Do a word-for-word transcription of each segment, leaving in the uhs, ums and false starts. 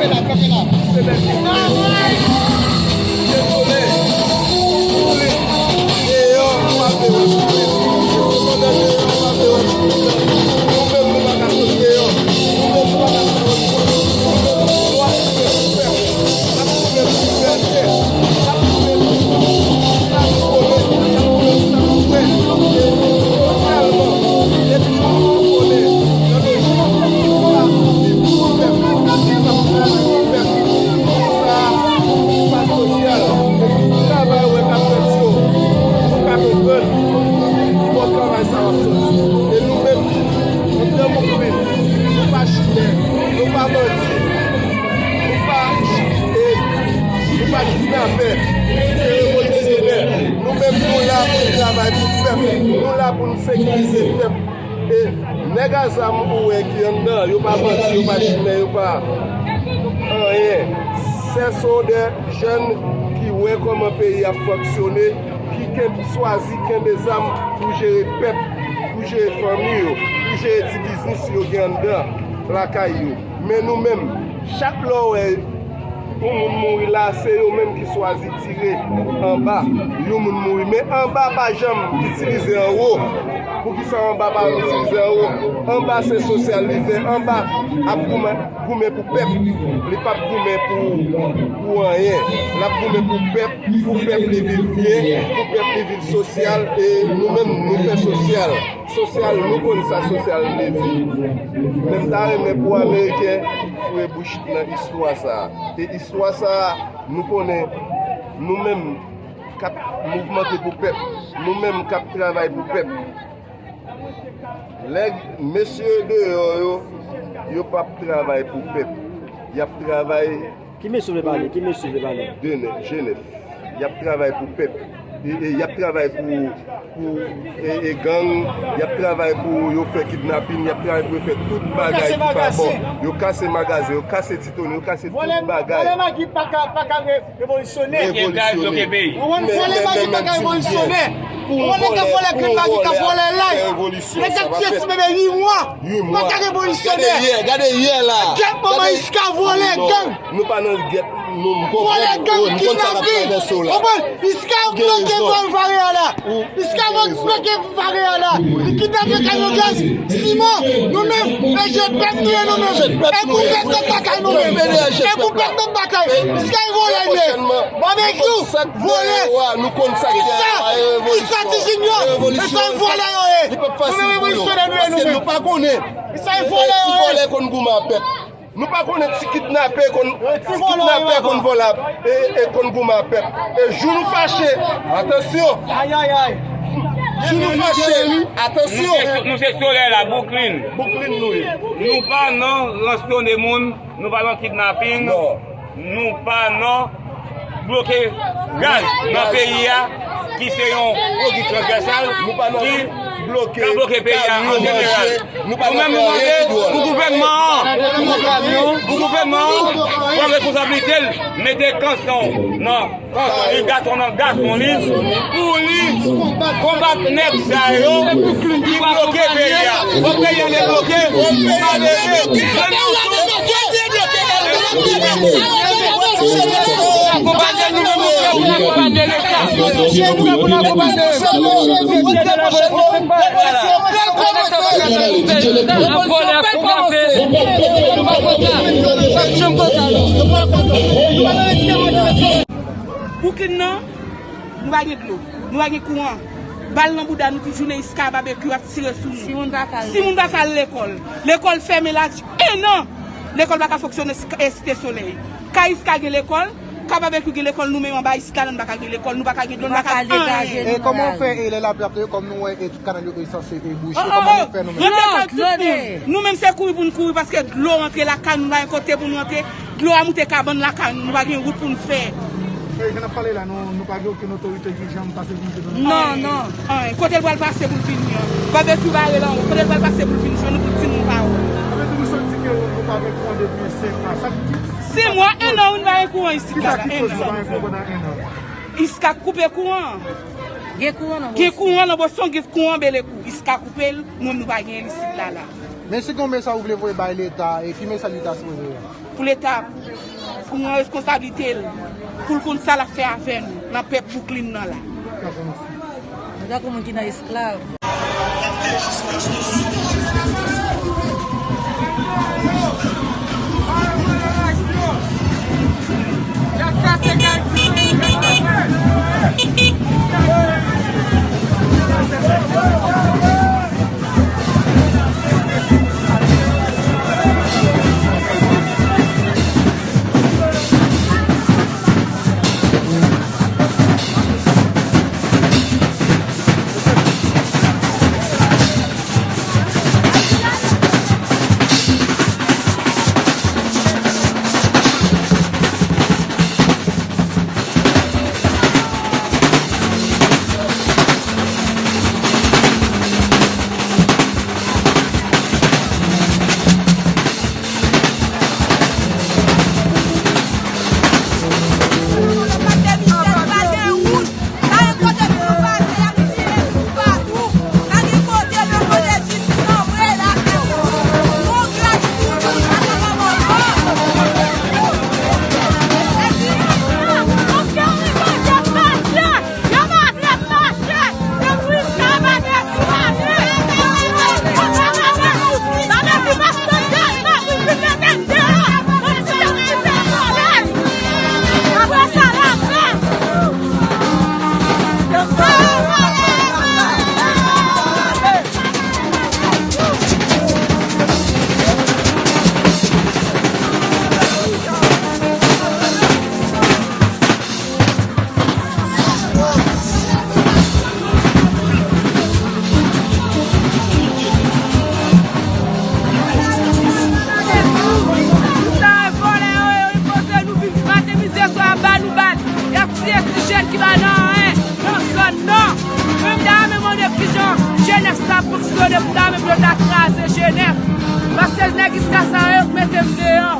Se lè ki koule. Site Solèy. Koule. Deyò, ou pa vle wè koule. Se pandan deyò, ou pa vle wè koule. Nou menm, nou pa ka sot deyò. Nou menm, nou pa ka sot deyò. Nou menm, nou ap koule pou pèp. N ap koule pou libète. N ap koule pou sa nou konnen. N ap koule pou sa nou kwè. E sosyalman, depi nou konnen, nan de jou, nou pa viv pou pèp. Nou pa travay pou pèp. Sa a, pa sosyal. E tout travay ou wè k ap fèt yo, ou ka konprann ki bò travay sa a ap soti. E nou menm, anndan Bouklin, nou pa chimè, nou pa bandi, nou pa, e, nou pa kidnapè, se revolisyonè. Nou menm, nou la pou n travay pou pèp, nou la pou n sekirize pèp. E nèg a zam ou wè ki anndan, yo pa bandi, yo pa chimè, yo pa anyen. Se son de jèn ki wè kòman peyi ap fonksyone, ki ken-, swazi kenbe zam pou jere pèp, pou jere fanmi yo, pou jere ti biznis yo gen anndan lakay yo. Men nou menm, chak lè w wè yon moun mouri la, se yo menm ki swazi tire anba yon moun mouri. Men anba pa janm itilize anwo. Poukisa anba pa itilize anwo? Anba se sosyal li fè. Anba ap goumen, goumen pou pèp. Li p ap goumen pou, pou anyen. L ap goumen pou pèp, pou pèp li viv byen, pou pèp li viv sosyal. E nou menm, nou fè sosyal. Sosyal, nou konn sa sosyal vle di. Men m ta renmen pou Ameriken foure bouch nan istwa sa a. E istwa sa a, nou konnen, nou menm k ap mouvmante pou pèp, nou menm k ap travay pou pèp. Nèg, mesye deyò yo, yo p ap travay pou pèp. Y ap travay Ki mesye w vle pale? Ki mesye w vle pale? Jenèf, Jenèf. Y ap travay pou pèp. E, e, y ap travay pou, pou e, e gang. Y ap travay pou yo fè kidnapin. Y ap travay pou yo fè tout bagay ki pa bon. Yo kase magazen, yo kase ti tonè, yo kase tout bagay. Vòlè magi pa ka, pa ka re-, revolisyonè. Revolisyonè. Ou konprann? Vòlè magi pa ka revolisyonè. Ou konprann? Nèg k ap vòlè grenn magi, k ap vòlè lay. Nèg k ap tiye ti bebe uit mwa. Uit mwa. Pa ka revolisyonè. Gade yè, gade yè la. Kèt manman Iska vòlè gang. Nou pa nan gèt, nou, m konprann. Vòlè gang, kidnape. Ou konprann? Iska bloke vare a la. Iska bloke vare a la. Li kidnape kamyon gaz, siman, nou menm, e je pèp nou ye nou menm. E pou pèp n ap batay nou menm. E pou pèp n ap batay. Iska e vòlè l ye. Babekyou, vòlè. Nou konn sa ki a, kisa, kisa ti Junior? E sa e vòlè yo ye. Nou menm revolisyonè nou ye nou menm. Nou pa konnen. Kisa e vòlè yo ye? Ti vòlè konn goumen ak pèp. Nou pa konnen ti kidnapè konn, ti kidnapè konn vòlè e, e konn goumen ak pèp. E jou nou fache, atansyon. Jou nou fache, atansyon. Nou se, nou se solèy la, Bouklin. Bouklin nou ye. Nou pa nan ransyone moun, nou pa nan kidnaping. Non. Nou pa nan bloke gaz nan peyi a, ki se yon pwodui transvèsal ki ka bloke peyi a an jeneral. Nou menm, nou mande pou gouvènman an, pou gouvènman an pran responsablite l, mete kanson nan kanson li, gason nan gason li, pou li konbat nèg sa yo ki bloke peyi a. Fòk peyi a debloke. Fòk peyi a debloke. Bouklin nan, nou pa gen dlo, nou pa gen kouran. Bal nan bouda nou, tout jounen Iska Babekyou ap tire sou nou. Si moun pa ka al, si moun pa ka al lekòl, lekòl fèmen la, en an, lekòl pa ka fonksyone, e Site Solèy. Ka Iska gen lekòl, ka Babekyou gen lekòl, nou menm anba isit la, nou pa ka gen lekòl, nou pa ka gen dlo, nou pa ka gen anyen. E kòman w fè, e lè lapli ap tonbe, kòm nou wè, e tout kanal yo, e sanse, e bouje, kòman nou fè nou menm? Yo te fè tout moun. Nou menm se kouri pou n kouri, paske dlo rantre lakay nou, nou pa gen kote pou nou rantre. Dlo a moute kabann lakay nou, nou pa gen wout pou n fè. E jan n ap pale la, nou, nou pa gen okenn otorite ki janm pase vin di nou. Non, non. Anyen. Kote l pral pase pou l vini an? Babekyou bare la anwo. Kote l pral pase pou l vin jwenn nou, pou l di nou pa wè? Sa vle di nou sot di ke nou pa gen kouran depi senk mwa. Sa ki, senk mwa, en an, wi, nou pa gen kouran isit la, en an. Kisa ki koz nou pa gen kouran pandan en an? Iska koupe kouran. Gen kouran nan Boston. Gen kouran nan Boston, gen kouran Belekou. Iska koupe l, nou, nou pa gen l isit la, la. Men si gen yon mesaj ou vle voye bay Leta, e ki mesaj li ta sipoze ye? Pou Leta pran reskonsablite l, pou l konn sa l ap fè avè nou, nan pèp Bouklin nan la. Nou tankou moun ki nan esklav. Sa e vòlè yo, yo enpoze nou viv maten, midi, swa, y ap ba nou bal, y ap tiye ti jèn ki pa nan anyen nan zòn nan. Mwen m ta renmen mande kijan jenès la fonksyone pou ta menm yo ta kraze Jenèf. Paske nèg iska sa yo k mete m deyò.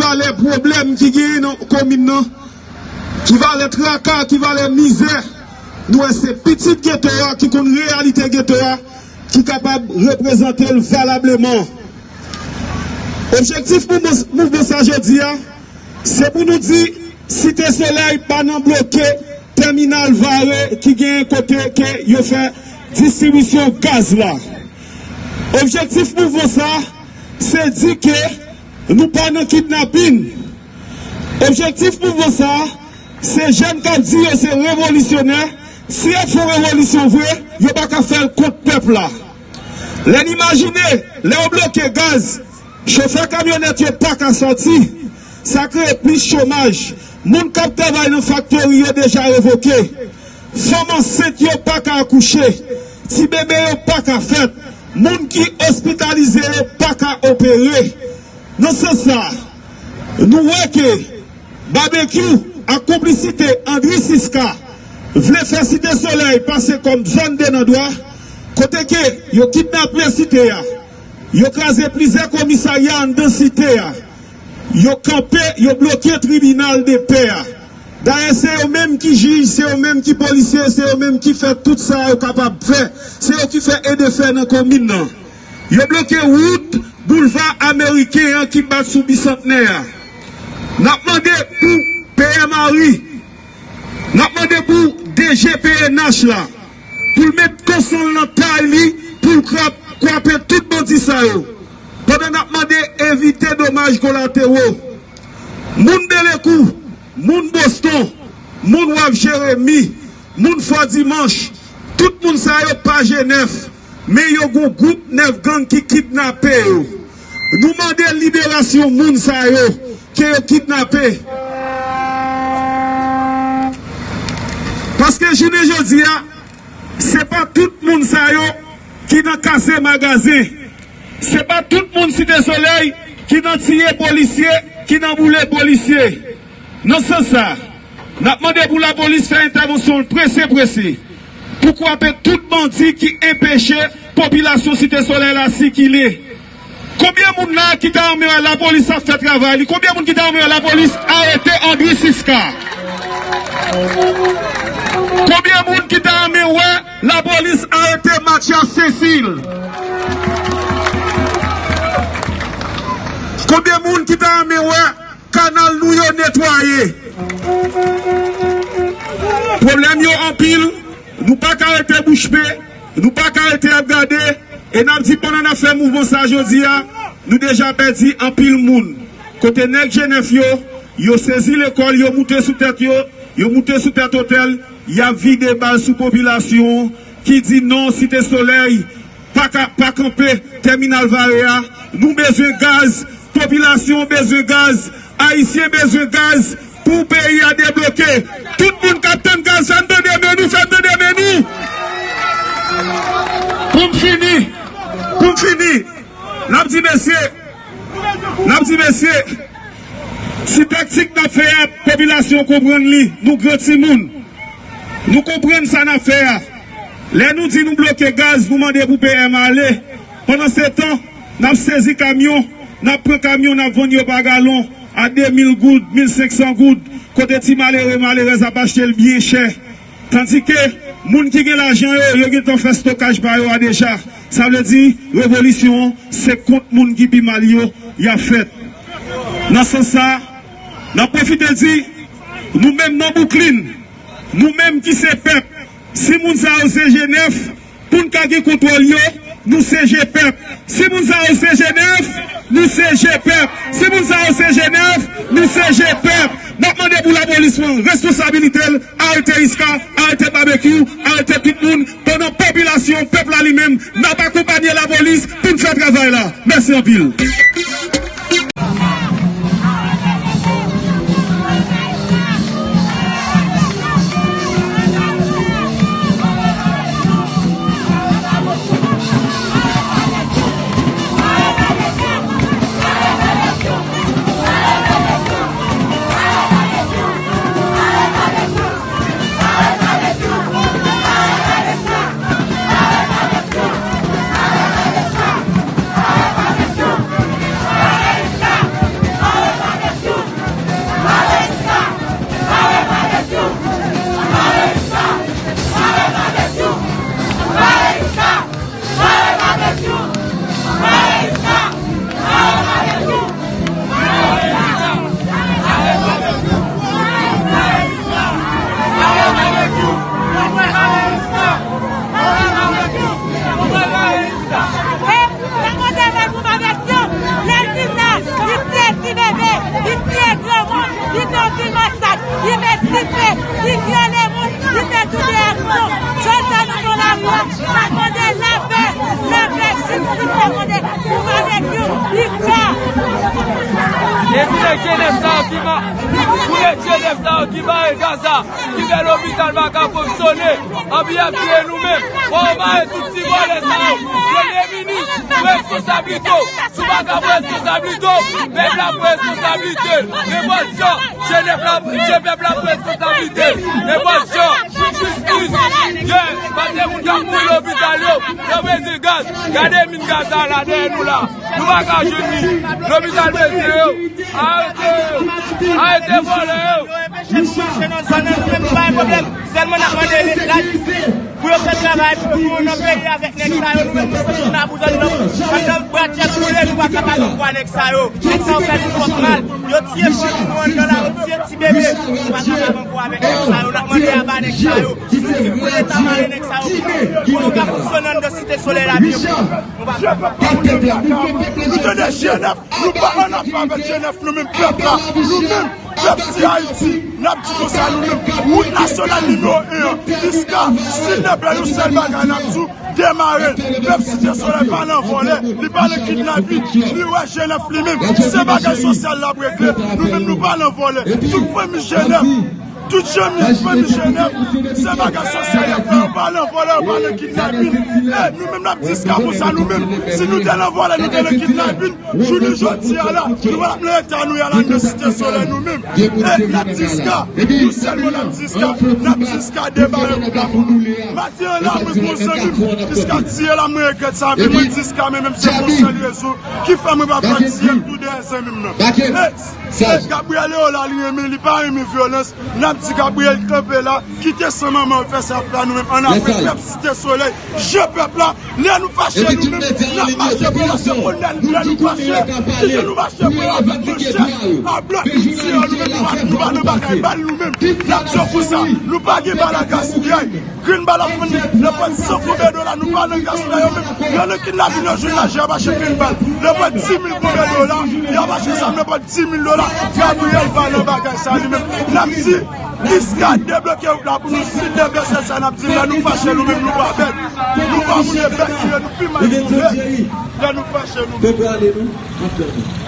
Valè pwoblèm ki genyen nan komin nan, ki valè traka, ki valè mizè, nou wè se pitit geto a ki konn reyalite geto a, ki kapab reprezante l valableman. Objektif mouvman, mouvman sa jodi a, se pou nou di Site Solèy pa nan bloke tèminal Vare ki gen kote ke yo fè distribisyon gaz la. Objektif mouvman sa, se di ke nou pa nan kidnapin. Objektif mouvman sa, se jèn k ap di yo se revolisyonè. Si y ap fè yon revolisyon vre, yo pa ka fè l kont pèp la. Lè n imajine, lè yo bloke gaz, chofè kamyonèt yo pa ka sòti. Sa kreye plis chomaj. Moun k ap travay nan faktori yo deja revoke. Fanm ansent yo pa ka akouche. Ti bebe yo pa ka fèt. Moun ki ospitalize yo pa ka opere. Nan sans sa, nou wè ke Babekyou ak konplisite Andri Siska vle fè Site Solèy pase kòm zòn de nandwa, kote ke yo kidnape site a, yo kraze plizyè komisarya anndan site a, yo kanpe, yo bloke tribinal de pè a. Dayè, se yo menm ki jij, se yo menm ki polisye, se yo menm ki fè tout sa yo kapab fè. Se yo ki fè e defè nan komin nan. Yo bloke wout Boulva Ameriken an ki bat sou Bisantnè a. N ap mande pou P M Henry. N ap mande pou G P N H la, pou l met konson l nan tay li, pou l krap-, kwape tout bandi sa yo. Pandan n ap mande evite domaj kolatero, moun Belekou, moun Boston, moun Waf Jeremi, moun Fò Dimanch, tout moun sa yo pa G nèf, men yo gon gwoup nèf gang ki kidnape yo. Nou mande liberasyon moun sa yo ke yo kidnape. Paske jounen jodi a, se pa tout moun sa yo ki nan kase magazen. Se pa tout moun Site Solèy ki nan tiye polisye, ki nan boule polisye. Nan sans sa, n ap mande pou lapolis fè entèvansyon l prese, prese, pou kwape tout bandi ki enpeche popilasyon Site Solèy la sikile. Konbyen moun la ki ta renmen wè lapolis ap fè travay li? Konbyen moun ki ta renmen wè lapolis arete Andri Siska? Konbyen moun ki ta renmen wè lapolis arete Mathias Cécile? Konbyen moun ki ta renmen wè kanal nou yo netwaye? Pwoblèm yo anpil, nou pa ka rete bouch be, nou pa ka rete ap gade, e n ap di pandan n ap fè mouvman sa jodi a, nou deja pèdi anpil moun. Kote nèg G nèf yo, yo sezi lekòl, yo moute sou tèt yo, yo moute sou tèt otèl, y ap vide bal sou popilasyon ki di non Site Solèy, pa ka, pa kanpe tèminal Vare a. Nou bezwen gaz, popilasyon bezwen gaz, Ayisyen bezwen gaz pou peyi a debloke. Tout moun k ap tann gaz, fè m tande men nou, fè m tande men nou. Pou m fini, pou m fini, n ap di mesye, n ap di mesye, ti taktik n ap fè a, popilasyon konprann li, nou gran timoun. Nou konprann sa n ap fè a. Lè nou di nou bloke gaz, nou mande pou P M ale. Pandansetan, n ap sezi kamyon, n ap pran kamyon, n ap vann yo pa galon a de mil goud, mil senk san goud, kote ti malere, malerèz ap achte l byen chè. Tandike, moun ki gen lajan yo, yo gentan fè stokaj pa yo a deja. Sa vle di, revolisyon an, se kont moun ki pi mal yo, y ap fèt. Nan sans sa, n ap pwofite di, nou menm nan Bouklin, nou menm ki se pèp, si moun sa yo se G nèf, pou n ka gen kontwòl yo, nou se G pèp. Si moun sa yo se G nèf, nou se G pèp. Si moun sa yo se G nèf, nou se G pèp. N ap mande pou lapolis pran responsabilite l, arete Iska, arete Babekyou, arete tout moun, pandan popilasyon, pèp la li menm, n ap akonpanye lapolis pou n fè travay la. Mèsi anpil. Sa kote fè pou Babekyou, lè l vin la, li tiye ti bebe, li tiye granmoun, li fè anpil masak, li fè sipe, li vyole moun, li fè touye ak nou. Jodi a nou pran lapè, n ap mande lapè, lapè, jistis n ap mande pou Babekyou, li ka. Depi nèg G nèf sa yo ki ma-, pou nèg G nèf sa yo ki mare Gaza, ki fè lopital pa ka fonksyone, anpi y ap tiye nou menm. Fò yo mare tout ti vòlè sa yo. Premye minis, pran responsablite w. Si w pa ka pran responsablite w, pèp la pran responsablite l. Nenpòt jan, G nèf la, G pèp la pran responsablite l. Nenpòt jan, jistis. Yeah, pa gen moun k ap mouri lopital yo, yo bezwen gaz. Gade min Gaza la dèyè nou la. Nou pa ka jwenn li. Lopital bezwen yo. Arete yo. Arete vòlè yo. Enpeche nou mache nan zòn nan, nou menm nou pa gen pwoblèm. Sèlman n ap mande lajistis pou yo fè travay pou yo, pou yo nan peyi avèk nèg sa yo. Nou menm nou santi nou nan bouzon, nou nan, anndan Ratchet boule, nou pa ka pa pran pou nèg sa yo. Nèg sa yo fè nou twòp mal. Yo tiye fanmi nou anndan la, yo tiye ti bebe. Nou pa ka pa pran pou avèk nèg sa yo. N ap mande aba nèg sa yo. Si nou ti boule ta mare nèg sa yo pou nou. Pou nou ka fonksyone anndan Site Solèy la byen pou nou. Nou pa ka. Nou tande G nèf, nou pa ann afè avèk G nèf, nou menm pèp la. Nou menm, pèp Ti Ayiti, n ap di konsa nou menm. Wout nasyonal nimewo en an, jiska Site Solèy, yon sèl bagay n ap di w, demare. Pèp Site Solèy pa nan vòlè, li pa nan kidnapin, li wè G nèf li menm. Se bagay sosyal l ap regle, nou menm nou pa nan vòlè. Tout fanmi G nèf, tout fanmi, fanmi G nèf, se bagay sosyal y ap fè, yo pa nan vòlè, yo pa nan kidnapin. E nou menm n ap di jiska konsa nou menm. Si nou te nan vòlè, nou te nan kidnapin, jounen jodi a la, nou pa t ap nan eta nou ye la anndan Site Solèy nou menm. E n ap di jiska, yon sèl mo n ap di jiska, n ap di jiska demare wout la pou nou. Maten an la, mwen gon zanmi m, jiska tiye la, mwen regrèt sa, men mwen di jiska, men menm se pou yon sèl rezon ki fè mwen pa fè tiye m tou dèyè zanmi m nan. E, e Gabriel Eola, li renmen, li pa renmen vyolans. N ap di Gabriel kanpe la, kite san manman yo fè sa y ap fè a, nou menm ann avèk pèp Site Solèy, je pèp la. Lè nou fache nou menm, n ap mache pou yo, se pou lè nou fache. Kite nou mache pou yo avèk manchèt, a blan, kouti yo, nou menm nou pa, nou pa nan bagay bal nou menm. N ap di yo konsa, nou pa gen bal a gaspiyay. Grenn bal ap vann nenpòt san konbyen dola, nou pa nan gaspiyay yo menm. Yo nan kidnapin yo jwenn lajan, y ap achte grenn bal. Nenpòt dis mil konbyen dola, y ap achte zam, nenpòt dis mil dola. Gabriel pa nan bagay sa li menm. N ap di, jiska debloke wout la pou nou, si te vle sèl sa n ap di, lè nou fache nou menm, nou pa bèt. Nou pa moun e bèt, nou pi mal twouve. Lè nou fache nou menm.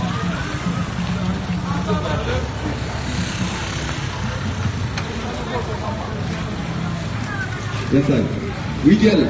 Yes, I. Miguel.